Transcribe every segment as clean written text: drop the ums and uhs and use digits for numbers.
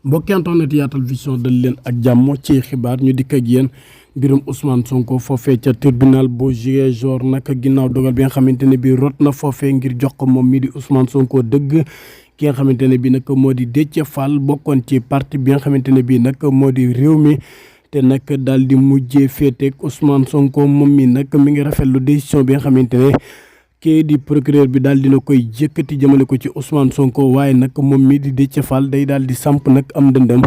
mbokki internet Yaatal Vision dal leen ak jàmm ci xibaar ñu dikk ak yéen mbirum Ousmane Sonko foofee ca tribunal bu Ziguinchor nag ginnaaw dogal bi nga xamante ne bii rot na foofee ngir jox ko moom mii di Ousmane Sonko dëgg ki nga xamante ne bii nag moo di Déthié Fall bokkoon ci parti bi nga xamante ne bii nag moo di Rewmi te nag daal di mujjee féeteeg Ousmane Sonko moom mi nag mi ngi rafetlu décision bi nga xamante ne kii di procureur bi daal dina koy jëkkati jëmale ko ci Ousmane Sonko waaye nag moom mii di Déthié Fall day daal di samp nag am dëndam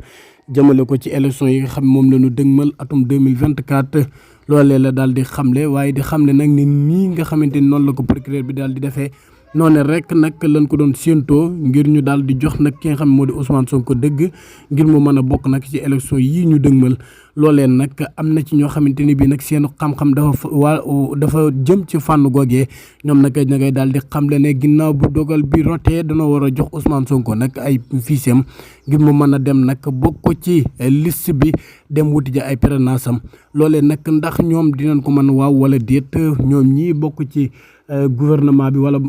jëmale ko ci élection yi nga xam moom la ñu dëgmal atum 2024 loolee la daal di xamle waaye di xamle nag ni nii nga xamante ni noonu la ko procureur bi daal di defee noonu rek nag lañ ko doon séentoo ngir ñu daal di jox nag ki nga xam moo di Ousmane Sonko dëgg ngir mu mën a bokk nag ci élection yii ñu dëgmal loolee nag am na ci ñoo xamante ni bii nag seen xam-xam dafa jëm ci fànn googee ñoom nag na ngay daal di xamle ne ginnaaw bu dogal bi rotee dana war a jox Ousmane Sonko nag ay fiisam ngir mu mën a dem nag bokk ci liste bi dem wuti ja ay parrainage am loolee nag ndax ñoom dinañ ko mën waaw wala déet ñoom ñii bokk ci gouvernement bi wala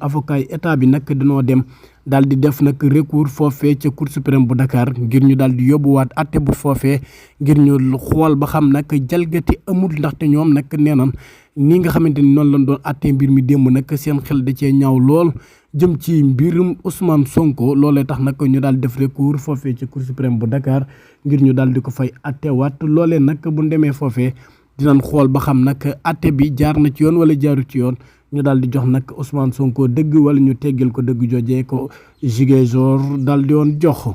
avocat yi état bi nag dañoo dem daal di def nag recours foofee ca cour suprême bu Dakar ngir ñu daal di yóbbuwaat atte bu foofee ngir ñu xool ba xam nag jalgati amul ndaxte ñoom nag nee nañ nii nga xamante ni noonu lañ doon atte mbir mi démb nag seen xel da cee ñaaw lool jëm ci mbirum Ousmane Sonko loolee tax nag ñu daal def recours foofee ca cour suprême bu Dakar ngir ñu daal di ko fay attewaat loolee nag bu demee foofee dinañ xool ba xam nag atte bi jaar na ci yoon wala jaaru ci yoon ñu daal di jox nag Ousmane Sonko dëgg wala ñu teggal ko dëgg joojee ko Ziguinchor daal di woon jox.